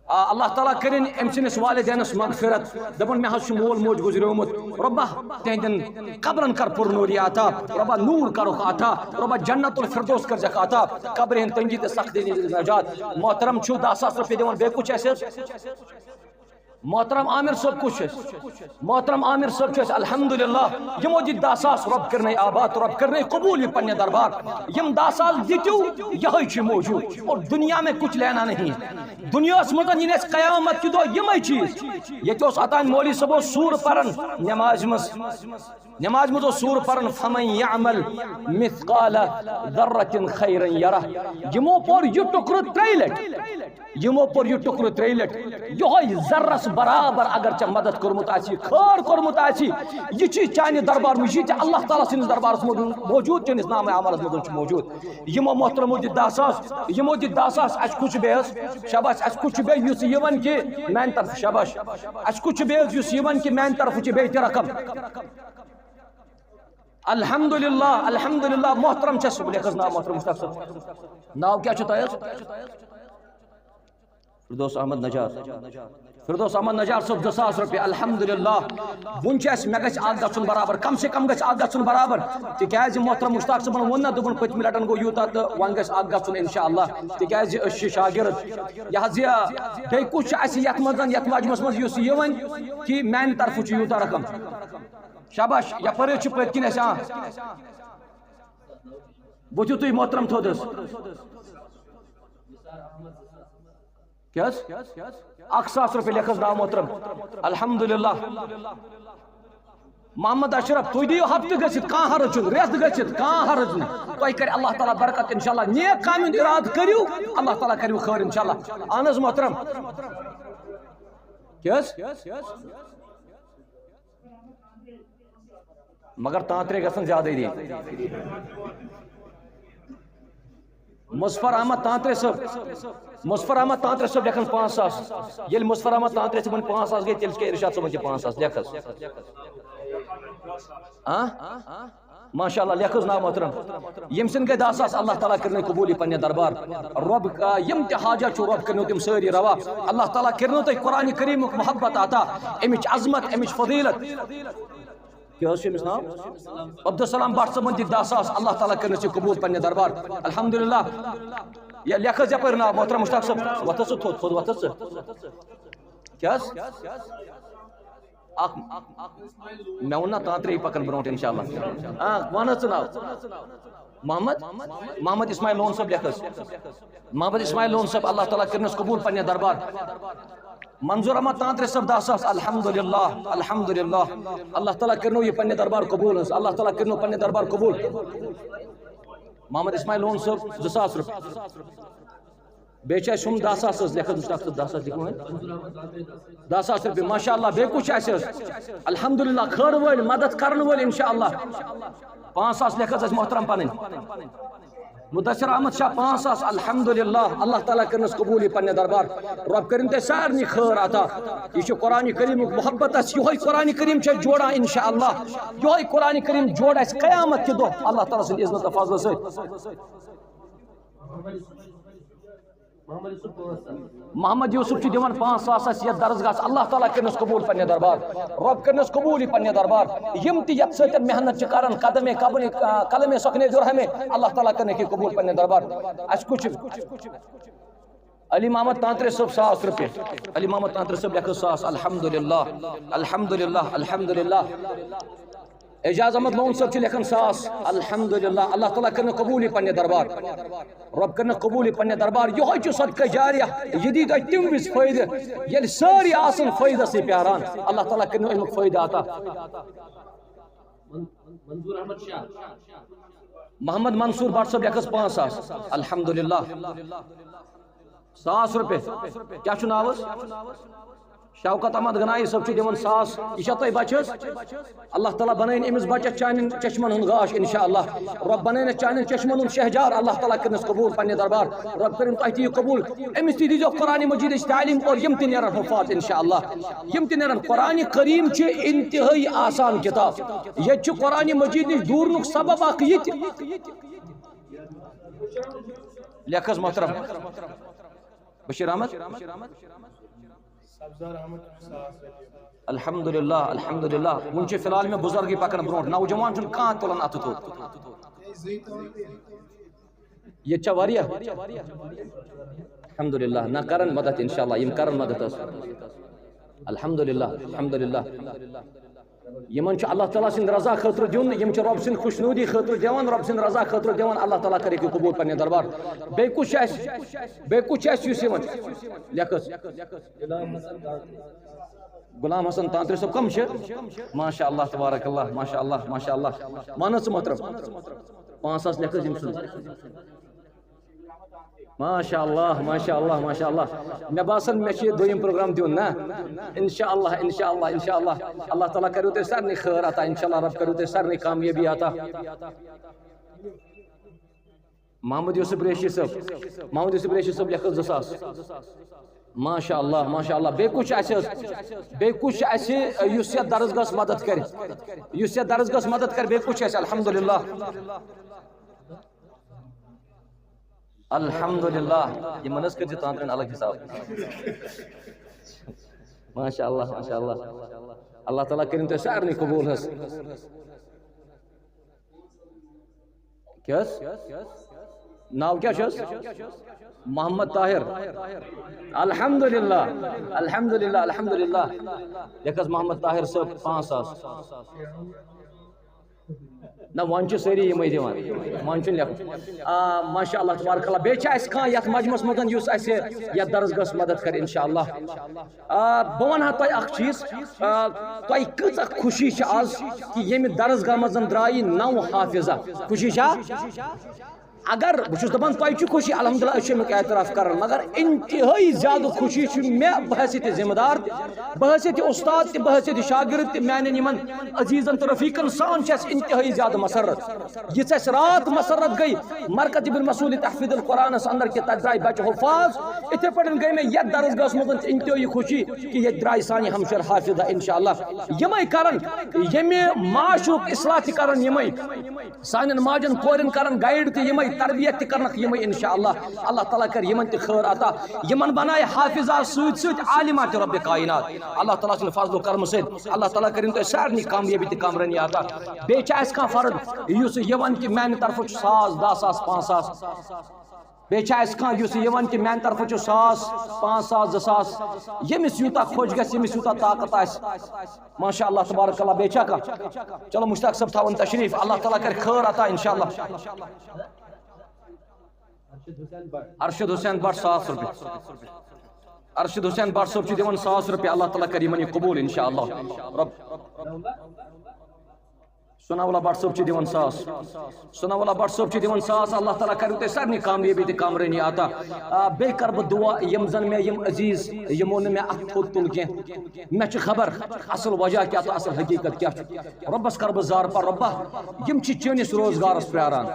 آ، اللہ تعالیٰ کٔرِنۍ أمۍ سٕنٛدِس والدینس مغفرت۔ دَپان، مےٚ حظ چھُ مول موج گُزریومُت، رۄبا تِہنٛدٮ۪ن قبرن کر پر نوری عطا، رۄبا نوٗر کرُکھ عطا، رۄبا جنت الفردوس کٔرزٮ۪کھ عطا، قبرِ ہٕنٛدۍ تنگی تہٕ سختی نِش نجات۔ محترم چھُو دَہ ساس رۄپیہِ دِوان، بیٚیہِ کُس چھُ اَسہِ؟ محترم عامر صٲب کُس چھُ اَسہِ؟ محترم عامر صٲب چھُ اَسہِ، الحمدللہ۔ یِمو دِتۍ دَہ ساس، رۄب کٔرنَے آباد، رۄب کٔرنَے قبوٗل یہِ پننہِ دربار۔ یِم دَہ ساس دِتِو، یِہوٚے چھُ موجود۔ اور دنیا میں کچھ لینا نہیں ہے۔ دنیاہَس منٛز یِن اَسہِ قیامت کہِ دۄہ یِمَے چیٖز۔ ییٚتہِ اوس اوتام مولوی صٲب اوس سوٗرٕ پَران نٮ۪مازِ منٛز۔ نماز منٛز اوس سورہ پران، فمن یعمل مثقال ذرة خیرا یرہ۔ یِمو پوٚر یہِ ٹُکرٕ ترٛیٚیہِ لٹہِ۔ یِمو پوٚر یہِ ٹُکرٕ ترٛیٚیہِ لٹہِ۔ یِہوٚے ذرس برابر اگر ژےٚ مدد کوٚرمُت آسی، خٲر کوٚرمُت آسی، یہِ چھُ چانہِ دربار منٛز، یہِ ژےٚ اللہ تعالیٰ سٕنٛدِس دربارس منٛز موجود، چٲنِس نامہ عملس منٛز چھُ موجود۔ یِمو محترمو دِتۍ دَہ ساس، یِمو دِتۍ دَہ ساس، اَسہِ کُس چھُ بیٚیہِ حظ؟ شاباش، اَسہِ کُس چھُ بیٚیہِ یُس یہِ وَنہِ کہِ میٛانہِ طرفہٕ شاباش؟ اَسہِ کُس چھُ بیٚیہِ حظ یُس یہِ وَنہِ کہِ میٛانہِ طرفہٕ چھِ بیٚیہِ تہِ رقم؟ الحمدللہ، الحمدللہ، محترم چھَس، بہٕ لیکھٕ حظ ناو محترم مشتاق صٲب۔ ناو کیٛاہ چھُ تۄہہِ حظ؟ فردوس احمد نجار۔ فردوس احمد نجار صٲب، زٕ ساس رۄپیہِ۔ الحمدللہ۔ وُنہِ چھُ اَسہِ، مےٚ گژھِ اکھ گژھُن برابر، کم سے کم گژھِ اکھ گژھُن برابر۔ تِکیٛازِ محترم مشتاق صٲبن ووٚن نہ، دوٚپُن پٔتمہِ لٹہِ گوٚو یوٗتاہ تہٕ وۄنۍ گژھِ اکھ گژھُن انشاءاللہ۔ تِکیٛازِ أسۍ چھِ شاگرد۔ یہِ حظ یہِ، بیٚیہِ کُس چھُ اَسہِ یتھ منٛز، یتھ مجمعس منٛز یُس یہِ وۄنۍ کہِ میانہِ طرفہٕ چھُ یوٗتاہ رقم؟ شاباش، یپٲرۍ حظ چھُ پٔتۍ کِنۍ اَسہِ، آ۔ ؤتھِو تُہۍ محترم تھوٚد حظ۔ کیٛاہ حظ؟ اکھ ساس رۄپیہِ لیکھ حظ ناو محترم۔ الحمدللہ۔ محمد اشرف، تُہۍ دِیِو ہفتہٕ گٔژھِتھ، کانٛہہ حرج چھُنہٕ، رٮ۪تھ گٔژھِتھ، کانٛہہ حرج نہٕ۔ تۄہہِ کرِ اللہ تعالیٰ برکت انشاءاللہ۔ نیک کامہِ ہُنٛد ارادٕ کٔرِو، اللہ تعالیٰ کٔرِو خٲر انشاءاللہ۔ اہن حظ محترم۔ کیٛاہ حظ؟ مگر تانترے گژھن زیادے دِنۍ۔ مظفر احمد تانترے صٲب، مظفر احمد تانترے صٲب لیکھن پانٛژھ ساس۔ ییٚلہِ مظفر احمد تانترے صٲبن پانٛژھ ساس گٔے، تیٚلہِ چھِ کیٛاہ ارشاد صٲبن تہِ پانٛژھ ساس؟ لیکھ حظ۔ ہاں؟ ماشاء اللہ، لیکھ حظ ناو محترم۔ ییٚمہِ سٕنٛدۍ گٔے دَہ ساس، اللہ تعالیٰ کٔرِنو قبوٗل یہِ پننہِ دربار۔ رۄب، آ، یِم تہِ حاجات چھُ، رۄب کٔرِنو تِم سٲری روا۔ اللہ تعالیٰ کٔرِنو تۄہہِ قرآن کریٖمُک محبت عطا، اَمِچ عظمت، اَمِچ فضیلت۔ کیٛاہ حظ چھُ أمِس ناو؟ عبدالسلام بٹ صٲبن دِتۍ دَہ ساس، اللہ تعالیٰ کٔرِنس یہِ قبوٗل پننہِ دربار۔ الحمدللہ۔ یا لیکھ حظ یپٲرۍ ناو محترم مشتاق صٲب، وۄتھ حظ ژٕ تھوٚد، تھوٚد وۄتھ حظ ژٕ۔ کیٛاہ حظ؟ اکھ، مےٚ ووٚن نا، تانترے پکن برونٛٹھ انشاءاللہ۔ آ، وَن حظ ژٕ ناو۔ محمد، محمد اسماعیل لون صٲب لیکھ حظ۔ محمد اسماعیل لون صٲب، اللہ تعالیٰ کٔرِنس قبوٗل پننہِ دربار۔ منظور احمد تانترے صٲب دَہ ساس، الحمدللہ، الحمدللہ۔ اللہ تعالیٰ کٔرِنو یہِ پننہِ دربار قبوٗل حظ، اللہ تعالیٰ کٔرِنو پننہِ دربار قبوٗل۔ محمد اسماعیل لون صٲب، زٕ ساس رۄپیہِ۔ بیٚیہِ چھِ اَسہِ ہُم دَہ ساس حظ، لیکھ حظ مشتاق صٲب، دَہ ساس لیکھو وۄنۍ۔ دَہ ساس رۄپیہِ، ماشاء اللہ۔ بیٚیہِ کُس چھُ اَسہِ حظ؟ الحمدللہ، خٲر وٲلۍ، مدد کرن وٲلۍ، انشاء اللہ۔ پانٛژھ ساس لیکھ حظ اَسہِ محترم پنٕنۍ۔ مدثر احمد شاہ، پانٛژھ ساس، الحمدللہ۔ اللہ تعالیٰ کٔرِنَس قبوٗل یہِ پننہِ دربار۔ رۄب کٔرِن تۄہہِ سارنٕے خٲر عطا۔ یہِ چھُ قرآن کریٖمُک محبت، اَسہِ یِہوٚے قرآن کریٖم چھُ اَسہِ جوڑان، انشاء اللہ۔ یِہوٚے قرآن کریٖم جوڑِ اَسہِ قیامت کہِ دۄہ اللہ تعالیٰ سٕنٛدِ اذنہٕ تہٕ فضلہٕ سۭتۍ۔ محمد یوسف چھُ دِوان پانٛژھ ساس اَسہِ یَتھ درسگاہَس۔ اللہ تعالیٰ کٔرِنَس قبوٗل پننہِ دربار۔ رۄب کٔرِنَس قبوٗل یہِ پننہِ دربار۔ یِم تہِ یَتھ سۭتۍ محنت چھِ کران، قدمے قبنِ، آ، قلمے سخنے درہمے، اللہ تعالیٰ کٔرِنَکھ یہِ قبوٗل پننہِ دربار۔ اَسہِ کُس چھُ؟ علی محمد تانترے صٲب، ساس رۄپیہِ۔ علی محمد تانترے صٲب لیکھو ساس۔ الحمدللہ، الحمدللہ، الحمدللہ۔ اعجاز احمد لون صٲب چھِ لیکھان ساس۔ الحمدللہ، اللہ تعالیٰ کٔرِنَکھ قبوٗل یہِ پننہِ دربار۔ رۄب کٔرِنَکھ قبوٗل یہِ پننہِ دربار۔ یِہوٚے چھُ صدقہ جاریہ، یہِ دی تۄہہِ تَمہِ وِزِ فٲیدٕ، ییٚلہِ سٲری آسَن فٲیدَسٕے پیاران۔ اللہ تعالیٰ کٔرِنَو اَمیُک فٲیدٕ عطا۔ من-، منظور احمد شاہ۔ محمد منصور بٹ صٲب لیکھ حظ پانٛژھ ساس۔ الحمدللہ۔ ساس رۄپیہِ۔ کیٛاہ چھُ ناو حظ؟ شوکت احمد گنایی صٲب چھُ دِوان ساس۔ یہِ چھا تۄہہِ بچس؟ اللہ تعالیٰ بنٲیِن أمِس بچس چانٮ۪ن چشمن ہُنٛد گاش انشاءاللہ۔ رۄب بنٲیِنس چانٮ۪ن چشمن ہُنٛد شہجار۔ اللہ تعالیٰ کٔرِنس قبوٗل پننہِ دربار۔ رۄب کٔرِن تۄہہِ تہِ یہِ قبوٗل۔ أمِس تہِ دیٖزیو قرآن مجیدٕچ تعلیٖم اور یِم تہِ نیرن حفاظ انشاءاللہ۔ یِم تہِ نیرن۔ قرآن کریم چھِ انتہٲیی آسان کتاب۔ ییٚتہِ چھُ قرآن مجید نِش دوٗرنُک سبب اکھ یہِ تہِ۔ لیکھ حظ محترم۔ بشیر احمد۔ سبزار احمد، ساس رۄپیہِ۔ الحمدللہ، الحمدللہ۔ وُنہِ چھِ فی الحال مےٚ بُزرگٕے پکان برونٛٹھ، نوجوان چھُنہٕ کانٛہہ تُلان اَتھٕ تھوٚد۔ ییٚتہِ چھا واریاہ؟ الحمدللہ، نہ کرن مدد انشاءاللہ، یِم کرن مدد حظ۔ الحمدللہ، الحمدللہ۔ یِمن چھُ اللہ تعالیٰ سٕنٛدِ رضا خٲطرٕ دیُن، یِم چھِ رۄب سٕنٛدِ خۄشنودی خٲطرٕ دِوان، رۄب سٕنٛدِ رضا خٲطرٕ دِوان، اللہ تعالیٰ کَرِ یہِ قبوٗل پننہِ دربار۔ بیٚیہِ کُس چھُ اَسہِ؟ بیٚیہِ کُس چھُ اَسہِ یُس یِوان؟ لیکھ حظ۔ غلام حسن تانترے۔ غلام حسن تانترے صٲب کم چھِ؟ ماشاء اللہ، تبارک اللہ، ماشاء اللہ، ماشاء اللہ۔ وَن حظ ژٕ محترم۔ پانٛژھ ساس لیکھ حظ یِم سٕنٛز۔ ماشاء اللہ، ماشاء اللہ، ماشاء اللہ۔ مےٚ باسان مےٚ چھُ یہِ دوٚیِم پروگرام دیُن نا۔ انشاء اللہ، انشاء اللہ، انشاء اللہ۔ اللہ تعالیٰ کٔرِو تۄہہِ سارنٕے خٲر عطا، انشاء اللہ رۄب کٔرِو تۄہہِ سارنٕے کامیٲبی عطا۔ محمد یوسف ریشی صٲب، محمد یوسف ریشی صٲب لیکھو زٕ ساس۔ ماشاء اللہ، ماشاء اللہ۔ بیٚیہِ کُس چھُ اَسہِ حظ؟ بیٚیہِ کُس چھُ اَسہِ، یُس یَتھ درسگاہَس مدد کَرِ؟ یُس یَتھ درسگاہَس مدد کَرِ، بیٚیہِ کُس چھُ اَسہِ؟ الحمدللہ۔ الحمدللہ، یِمن حظ کٔرۍ زِ تانترٮ۪ن الگ حساب۔ ماشاء اللہ، ماشاء اللہ۔ اللہ تعالیٰ کٔرِن تۄہہِ سارنٕے قبوٗل حظ۔ کیٛاہ حظ؟ ناو کیٛاہ چھُ حظ؟ محمد طاہر۔ الحمدللہ، الحمدللہ، الحمدللہ۔ لیکھ حظ محمد طاہر صٲب پانٛژھ ساس۔ نہ، وۄنۍ چھِ سٲری یِمَے دِوان، وۄنۍ چھُنہٕ لیکھُن۔ آ، ماشاء اللہ، تبارک اللہ۔ بیٚیہِ چھا اَسہِ کانٛہہ یَتھ مجمَس منٛز یُس اَسہِ یَتھ درسگاہَس مدد کَرِ، اِنشاء اللہ؟ آ، بہٕ وَنہٕ ہا تۄہہِ اَکھ چیٖز، آ، تۄہہِ کۭژاہ خوشی چھِ آز کہِ ییٚمہِ درسگاہ منٛز درٛایہِ نَو حافظہ؟ خوشی چھا؟ اگر بہٕ چھُس دَپان تۄہہِ چھِ خوشی، الحمدللہ، أسۍ چھِ اَمیُک اعتراف کَران، مگر انتہٲیی زیادٕ خوشی چھِ مےٚ بحیثیت ذمہٕ دار تہِ، بحیثیت استاد تہِ، بحیثیت شاگرد تہِ، میٛانٮ۪ن یِمَن عزیٖزَن تہٕ رفیٖقَن سان چھِ اَسہِ انتہٲیی زیادٕ مسرت۔ یِژھ اَسہِ راتھ مسرت گٔے مرکز ابن مسعود تحفیظ القرآنس اندر کہِ تَتہِ درٛاے بچہٕ حفاظ، اِتھے پٲٹھۍ گٔے مےٚ یَتھ درسگاہَس منٛز انتہٲیی خوشی کہِ ییٚتہِ درٛاے سانہِ ہمشیر حافظہ، انشاءاللہ۔ یِمَے کرن ییٚمہِ معاشرُک اصلاح تہِ کرن یِمَے، سانٮ۪ن ماجن کورٮ۪ن کرن گائیڈ تہِ یِمَے، تربیت تہِ کرنکھ یِمَے، انشاءاللہ۔ اللہ تعالیٰ کر یِمَن تہِ خٲر عطا، یِمَن بنایہِ حافظہ سۭتۍ سۭتۍ عالمہ تہِ رب کائنات۔ اللہ تعالیٰ سٕنٛدِ فضل و کرمہٕ سۭتۍ اللہ تعالیٰ کٔرِن تۄہہِ سارنٕے کامیٲبی تہٕ کامرٲنی عطا۔ بیٚیہِ چھا اَسہِ کانٛہہ فرد یُس یِوان کہِ میٛانہِ طرفہٕ چھُ ساس، دَہ ساس، پانٛژھ ساس؟ بیٚیہِ چھا اَسہِ کانٛہہ یُس یِوان کہِ میٛانہِ طرفہٕ چھُ ساس، پانٛژھ ساس، زٕ ساس؟ ییٚمِس یوٗتاہ خۄش گژھِ، ییٚمِس یوٗتاہ طاقت آسہِ۔ ماشاء اللہ تبارک اللہ۔ بیٚیہِ چھا کانٛہہ؟ چلو مشتاق صٲب تھاوُن تشریٖف، اللہ تعالیٰ کَرِ خٲر عطا انشاءاللہ۔ ارشد حسین بٹ ساس رۄپیہِ۔ ارشد حسین بٹ صٲب چھُ دِوان ساس رۄپیہِ، اللہ تعالیٰ کَرِ یِمَن یہِ قبوٗل انشاءاللہ۔ رب ثناء اللہ بٹ صٲب چھِ دِوان ساس۔ ثناء اللہ بٹ صٲب چھِ دِوان ساس۔ اللہ تعالیٰ کَرِو تۄہہِ سارنٕے کامیٲبی تہٕ کامرٲنی عطا۔ آ، بیٚیہِ کَرٕ بہٕ دُعا، یِم زَن مےٚ یِم عزیٖز، یِمو نہٕ مےٚ اَتھٕ تھوٚد تُل کینٛہہ، مےٚ چھِ خبر اَصٕل وجہ کیٛاہ تہٕ اَصٕل حقیٖقت کیٛاہ چھُ۔ رۄبَس کَرٕ بہٕ زارٕ پار، رۄبا، یِم چھِ چٲنِس روزگارَس پرٛاران۔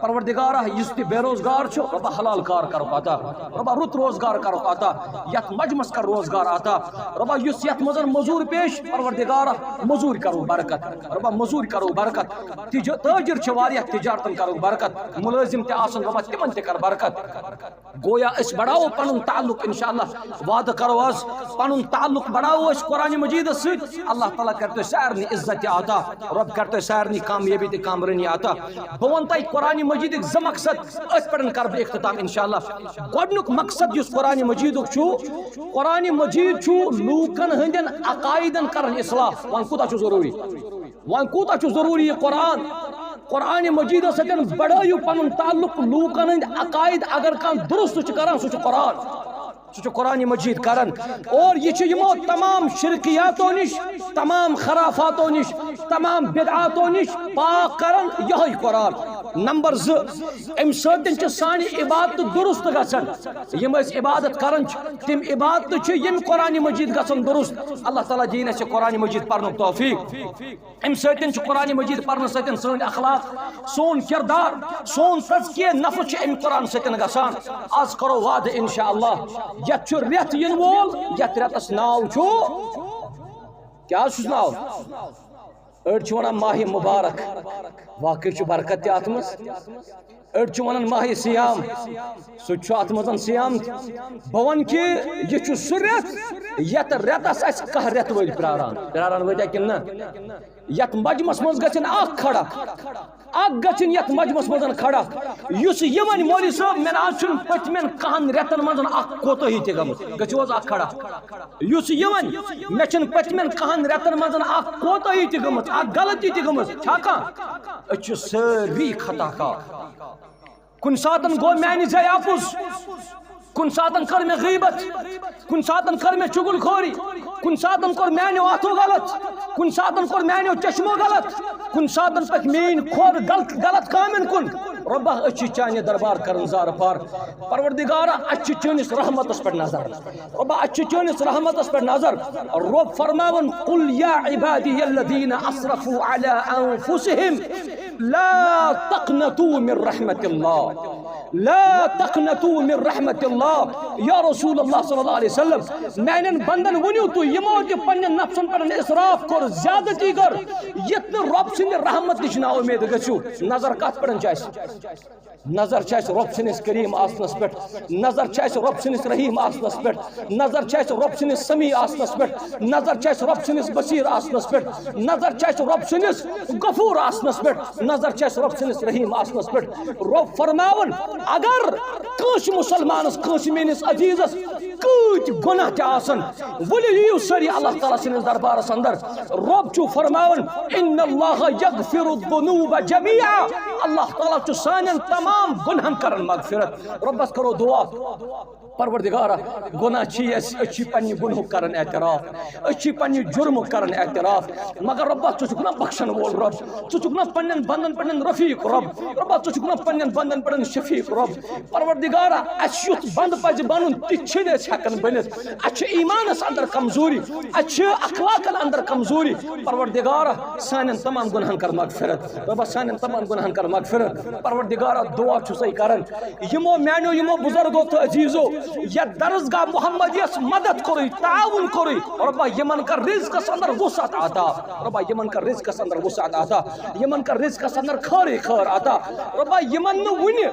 پروردگارا، یُس تہِ بے روزگار چھُ، رۄبا، حلال کار کَرُکھ عطا۔ رۄبا، رُت روزگار کَرُکھ عطا۔ یَتھ مجمَس کَر روزگار عطا۔ رۄبا، یُس یَتھ منٛز مٔزوٗر پیش، پروردگارا، مٔزوٗرۍ کَرُکھ برکت۔ رۄبا، مٔزوٗرۍ کَرُکھ برکت۔ تِجٲ-، تٲجِر چھِ واریاہ، تِجارتَن کَرُکھ برکت۔ مُلٲزِم تہِ آسَن، رۄبا، تِمَن تہِ کَر برکت۔ گویا أسۍ بڑاوو پنُن تعلق، انشاءاللہ۔ وعدٕ کرو آز، پنُن تعلق بڑاوو أسۍ قرآن مجیدس سۭتۍ۔ اللہ تعالیٰ کرِ تۄہہِ سارنٕے عزت تہِ عطا، رۄب کرِ تۄہہِ سارنٕے کامیٲبی تہٕ کامرٲنی عطا۔ بہٕ وَنہٕ تۄہہِ قرآن مجیدٕکۍ زٕ مقصد، أتھۍ پٮ۪ٹھ کرٕ بہٕ اختتام انشاءاللہ۔ گۄڈٕنیُک مقصد یُس قرآن مجیدُک چھُ، قرآن مجید چھُ لوٗکن ہٕنٛدٮ۪ن عقایدن کران اصلاح۔ وۄنۍ کوٗتاہ چھُ ضروٗری؟ وۄنۍ کوٗتاہ چھُ ضروٗری یہِ قرآن؟ قرآن مجیدس سۭتۍ بڑٲیِو پنُن تعلق، لوٗکن ہٕنٛدۍ عقاید اگر کانٛہہ درست چھُ کران، سُہ چھُ قرآن، سُہ چھُ قرآن مجید کران۔ اور یہِ چھُ یِمو تمام شرکیاتو نِش، تمام خرافاتو نِش، تمام بدعاتو نِش پاک کران یِہوٚے قرآن۔ نمبر زٕ، اَمہِ سۭتۍ چھِ سانہِ عبادتہٕ درست گژھان۔ یِم أسۍ عبادت کران چھِ، تِم عبادتہٕ چھِ ییٚمہِ قرآن مجید گژھان درست۔ اللہ تعالیٰ دِیِن اَسہِ قرآن مجید پرنُک توفیق۔ اَمہِ سۭتۍ چھُ قرآن مجید پرنہٕ سۭتۍ سٲنۍ اخلاق، سون کردار، سون تزکیہ نفس چھُ اَمہِ قرآن سۭتۍ گژھان۔ آز کرو وعدٕ انشاءاللہ، یتھ چھُ رٮ۪تھ یِنہٕ وول، یتھ رٮ۪تس ناو چھُ، کیٛاہ حظ چھُس ناو؟ أڑۍ چھِ ونان ماہِ مبارک، واقعی چھُ برکت تہِ اتھ منٛز۔ أڑۍ چھِ ونان ماہِ صیام، سُہ تہِ چھُ اتھ منٛز صیام تہِ۔ بہٕ ونہٕ کہِ یہِ چھُ سُہ رٮ۪تھ، یتھ رٮ۪تس اسہِ کاہ رٮ۪تھ وٲلۍ پراران، پراران وٲتۍ کِنہٕ نہ؟ یتھ مجمس منٛز گژھن اکھ کھڑا، اکھ گژھن یتھ مجمس منٛز کھڑا، یُس یہِ ونہِ، مولوی صٲب، مےٚ نہ حظ چھُنہٕ پٔتمٮ۪ن کہن رٮ۪تن منٛز اکھ کوتاہی تہِ گٔمٕژ۔ گٔژھِو حظ اکھ کھڑا۔ یُس یہِ ونہِ، مےٚ چھُنہٕ پٔتمٮ۪ن کہن رٮ۪تن منٛز اکھ کوتاہی تہِ گٔمٕژ، اکھ غلطی تہِ گٔمٕژ۔ چھا کانٛہہ؟ أسۍ چھِ سٲری خطا کار۔ کُنہِ ساتن گوٚو میانہِ زیہِ اپُز، کُنہِ ساتن کٔر مےٚ غیبت، کُنہِ ساتن کٔر مےٚ چُغل خوری، کُنہِ ساتن کوٚر میانیو اتھو غلط، کُنہِ ساتن کوٚر میانیو چشمو غلط، کُنہِ ساتن پٔکۍ میٲنۍ کھۄر غلط، غلط کامٮ۪ن کُن۔ رۄبا، أسۍ چھِ چانہِ دربار کران زارٕ پار۔ پروردگارا، اسہِ چھِ چٲنِس رحمتس پٮ۪ٹھ نظر۔ رۄبا، اسہِ چھِ چٲنِس رحمتس پٮ۪ٹھ نظر۔ رۄب فرماوان، "قل یا عبادی الذین اسرفوا علی انفسہم لا تقنطوا من رحمت اللہ۔" لا تقنطوا من رحمت اللہ۔ یا رسول اللہ صلی اللہ علیہ وسلم، میانٮ۪ن بندن ؤنِو تُہۍ، یِمو تہِ پننٮ۪ن نفسن پٮ۪ٹھ اسراف کوٚر، زیادتی کٔر، یِتھ نہٕ رۄب سٕنٛدِ رحمت نِش نا اُمید گٔژھِو۔ نظر کتھ پٮ۪ٹھ چھِ اَسہِ؟ نظر چھِ اَسہِ رۄب سٕنٛدِس کریم آسنس پٮ۪ٹھ، نظر چھِ اَسہِ رۄب سٕنٛدِس رحیم آسنس پٮ۪ٹھ، نظر چھِ اَسہِ رۄب سٕنٛدِس سمیع آسنس پٮ۪ٹھ، نظر چھِ اَسہِ رۄب سٕنٛدِس بصیر آسنس پٮ۪ٹھ، نظر چھِ اَسہِ رۄب سٕنٛدِس غفور آسنس پٮ۪ٹھ، نظر چھِ اَسہِ رۄب سٕنٛدِس رحیم آسنس پٮ۪ٹھ۔ رۄب فرماوان، اگر کٲنٛسہِ مسلمانس، کٲنٛسہِ میٲنِس عزیزس کۭتۍ گۄناہ تہِ آسن، ؤلِو یِیِو سٲری اللہ تعالیٰ سٕنٛدِس دربارس اندر۔ رۄب چھُ فرماوان، ان اللہ یغفر الذنوب جمیعا۔ اللہ تعالیٰ چھُ سانٮ۪ن تمام گۄناہن کران مغفرت۔ رۄبس کرو دعا، پروردگارا، گۄناہ چھی اَسہِ، أسۍ چھی پننہِ گۄنہُک کران اعتراف، أسۍ چھی پننہِ جُرمُک کران اعتراف، مگر رۄبا، ژٕ چھُکھ نا بخشن وول رۄب، ژٕ چھُکھ نا پننٮ۪ن بندن پٮ۪ٹھ رفیق رۄب، رۄبا، ژٕ چھُکھ نا پننٮ۪ن بندن پٮ۪ٹھ شفیق رۄب۔ پروردگارا، اَسہِ یُتھ بند پزِ بنُن، تہِ چھِنہٕ أسۍ ہٮ۪کان بٔنِتھ۔ اَسہِ چھِ ایمانس اندر کمزوری، اَسہِ چھِ اخلاقن اندر کمزوری۔ پروردگارا، سانٮ۪ن تمام گۄناہن کر مغفرت، رۄبا، سانٮ۪ن تمام گۄناہن کر مغفرت۔ پروردگارا، دعا چھُسے کران، یِمو میانیو، یِمو بزرگو تہٕ عزیزو یتھ درسگاہ محمدیس مدد کوٚرُے، تعاون کوٚرُے، رۄبا، یِمن کر رزقس اندر وسعت عطا، رۄبا، یِمن کر رزقس اندر وسعت عطا، یِمن کر رزقس اندر خٲرٕے خٲر عطا، رۄبا، یِمن نہٕ وُنہِ،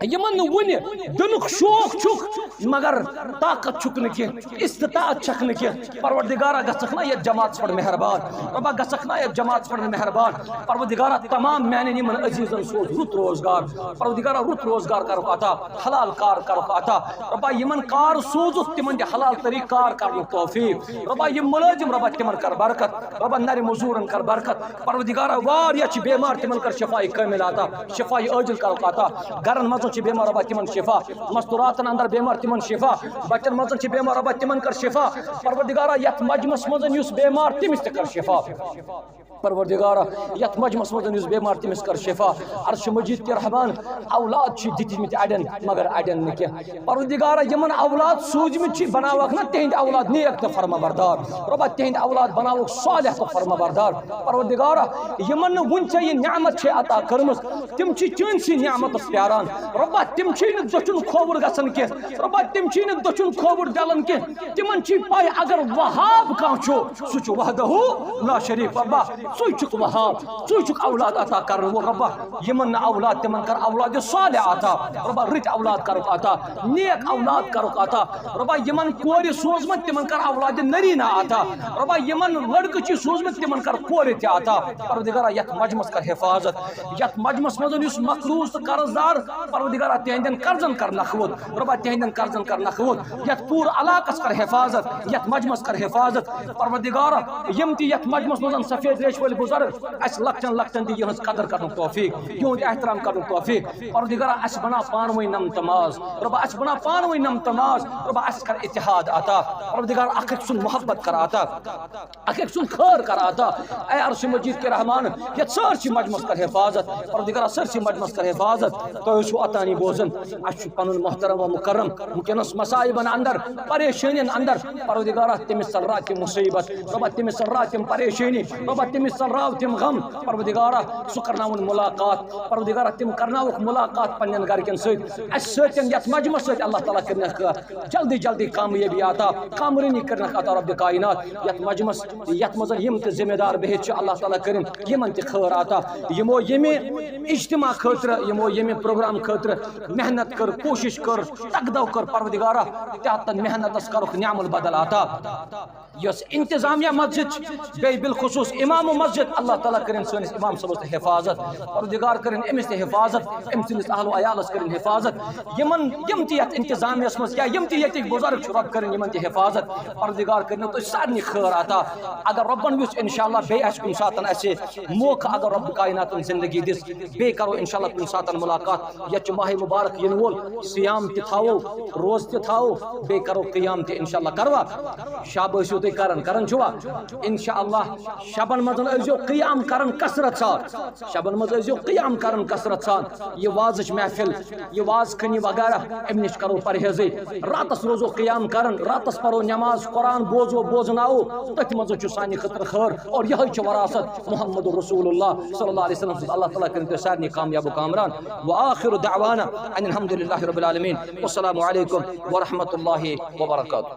یِمن نہٕ وُنہِ دِنُک شوق چھُکھ، مگر طاقت چھُکھ نہٕ کینٛہہ، استطاعت چھکھ نہٕ کینٛہہ۔ پروردگارا، گژھکھ نا یتھ جماعتس پٮ۪ٹھ مہربان، رۄبا، گژھکھ نا یتھ جماعتس پٮ۪ٹھ مہربان۔ پروردگارا، تمام میانٮ۪ن یِمن عزیزن سوز رُت روزگار، پروردگارا، رُت روزگار کرُکھ عطا، حلال کار کرُکھ عطا۔ رۄبا، یِمن کار سوزُکھ، تِمن دِ حلال طریقہٕ کار کرنُک توفیق۔ رۄبا، یِم مُلٲزِم، رۄبا، تِمن کر برکت، رۄبا، نرِ مزوٗرن کر برکت۔ پروردگارا، واریاہ چھِ بیمار، تِمن کر شفاء کامل عطا، شفاء عاجل کرُکھ عطا۔ گرن منٛز چھِ بیمار، رۄبا، تِمن شفا، مستوراتن اندر بیمار، تِمن شفا، بچن منٛز چھِ بیمار، رۄبا، تِمن کر شفا۔ پروردگارا، یتھ مجمس منٛز یُس بیمار، تٔمِس تہِ کر شفا۔ پروردگارا، یتھ مجمس منٛز یُس بیمار، تٔمِس کر شفا۔ عرش مجید کے رحمان، اولاد چھِ دِتمٕتۍ اڑٮ۪ن، مگر اڑٮ۪ن نہٕ کینٛہہ۔ پروردگارا، یِمن اولاد سوٗزمٕتۍ چھِ، بناوکھ نا تِہنٛدۍ اولاد نیک تہٕ فرما بردار۔ رۄبا، تِہنٛدۍ اولاد بناوکھ صالح تہٕ فرما بردار۔ پروردگارا، یِمن نہٕ وُنہِ ژےٚ یہِ نعمت چھے عطا کٔرمٕژ، تِم چھِ چٲنسٕے نعمتس پیاران۔ رۄبا، تِم چھِی نہٕ دٔچھُن کھووُر گژھان کینٛہہ۔ رۄبا، تِم چھِی نہٕ دٔچھُن کھووُر ڈلان کینٛہہ۔ تِمن چھِ پَے، اگر وہاب کانٛہہ چھُ، سُہ چھُ وحدہ لا شریک۔ رۄبا، ژٕے چھُکھ وہاب، ژٕے چھُکھ اولاد عطا کرن وول۔ رۄبا، یِمن نہٕ اولاد، تِمن کر اولاد صالح عطا۔ رۄبا، رٕتۍ اولاد کرُکھ عطا، نیک اولاد کرُکھ عطا۔ رۄبا، یِمن کورِ سوٗزمٕتۍ، تِمن کر اولاد نرینہ عطا۔ رۄبا، یِمن لڑکہٕ چھِ سوٗزمٕتۍ، تِمن کر کورِ تہِ عطا۔ پروردگارا، یتھ مجمس کر حفاظت، یتھ مجمس منٛز یُس مقروض تہٕ قرض دار، پروردگارا، تِہنٛدٮ۪ن قرضن کر نکھوت۔ رۄبا، تِہنٛدٮ۪ن قرضن کر نکھوت۔ یتھ پوٗرٕ علاقس کر حفاظت، یتھ مجمس کر حفاظت۔ پروردگارا، یِم تہِ یتھ مجمس منٛز سفید ریش وٲلۍ بُزرگ، اسہِ لۄکٹٮ۪ن لۄکٹٮ۪ن دِ یِہٕنٛز قدر کرنُک توفیق، یِہُنٛد احترام کرنُک توفیق۔ پروردگارا، اسہِ بناو پانہٕ ؤنۍ نمتہٕ ماز۔ رۄبا، اسہِ بناو پانہٕ ؤنۍ نمتہٕ ماز۔ رۄبا، اسہِ کر اتحاد عطا۔ پروردگار، اکھ أکۍ سُنٛد محبت کر عطا، اکھ أکۍ سُنٛد خٲر کر عطا۔ اے عرش مجید کے رحمان، یتھ سٲرسٕے مجمس کر حفاظت۔ پروردگارا، سٲرسٕے مجمس کر حفاظت۔ تُہۍ ٲسِو اوتانی بوزان، اسہِ چھُ پنُن محترم و مکرم وٕنکیٚنس مصائبن اندر، پریشٲنین اندر۔ پروردگارا، تٔمِس ژلراو تِم مصیبت۔ رۄبا، تٔمِس ژلراو تِم پریشٲنی۔ رۄبا، تٔمِس ژلراو تِم غم۔ پروردگارا، سُہ کرناوُن ملاقات۔ پروردگارا، تِم کرناوُکھ ملاقات پننٮ۪ن گرِکٮ۪ن سۭتۍ، اسہِ سۭتۍ، یتھ مجمس سۭتۍ۔ اللہ تعالیٰ کٔرِنکھ جلدی جلدی کامیٲبی عطا، کامرٲنی کٔرِنکھ عطا رب کائنات۔ یتھ مجمس، یتھ منٛز یِم تہِ ذمہ دار بِہِتھ چھِ، اللہ تعالیٰ کٔرِن یِمن تہِ خٲر عطا۔ یِمو ییٚمہِ اجتماع خٲطرٕ، یِمو ییٚمہِ پروگرام خٲطرٕ محنت کٔر، کوٗشش کٔر، تگدو کٔر، پروردگارا، تہِ تتھ محنتس کرُکھ نعم البدل عطا۔ یۄس انتظامیہ مسجد چھِ، بیٚیہِ بالخصوص امام مسجد، اللہ تعالیٰ کٔرِن سٲنِس امام صٲبس تہِ حفاظت، پروردگار کٔرِن أمِس تہِ حفاظت، أمۍ سٕنٛدِس اہل و عیالس کٔرِن حفاظت۔ یِمن، یِم تہِ یتھ انتظامیہس منٛز یا یِم تہِ ییٚتِکۍ بُزرگ چھِ، رۄب کٔرِن یِمن تہِ حفاظت۔ پروردگار کٔرِنو تُہۍ سارنٕے خٲر عطا۔ اگر رۄبن یُس انشاءاللہ بیٚیہِ آسہِ کُنہِ ساتن اسہِ موقعہٕ، اگر رۄب کائناتن زندگی دِژ، بیٚیہِ کرو انشاءاللہ کُنہِ ساتن ملاقات۔ یتھ چھُ ماہِ مبارک یِنہٕ وول، صیام تہِ تھاوو، روزٕ تہِ تھاوو، بیٚیہِ کرو قیام تہِ انشاءاللہ۔ کروا؟ شب ٲسِو تُہۍ کران، کران چھِوا؟ انشاءاللہ شبن منٛز ٲسۍزیو قیام کران کثرت سان، شبن منٛز ٲسۍزیو قیام کران کثرت سان۔ یہِ وازٕچ محفل، یہِ واز خٲنی وغیرہ، امہِ نِش کرو پرہیزٕے۔ راتس روزو قیام کران، راتس پرو نماز، قرآن بوزو، بوزناوو، تٔتھۍ منٛز چھُ سانہِ خٲطرٕ خٲر۔ اور یِہوٚے چھِ وراثت محمد رسول اللہ صلی اللہ علیہ وسلم سٕنٛز۔ اللہ تعالیٰ کٔرِن تُہۍ سارنٕے کامیاب و کامران۔ وآخر دعوانا دعوانا ان الحمد لله رب العالمين. والسلام عليكم ورحمة الله وبركاته.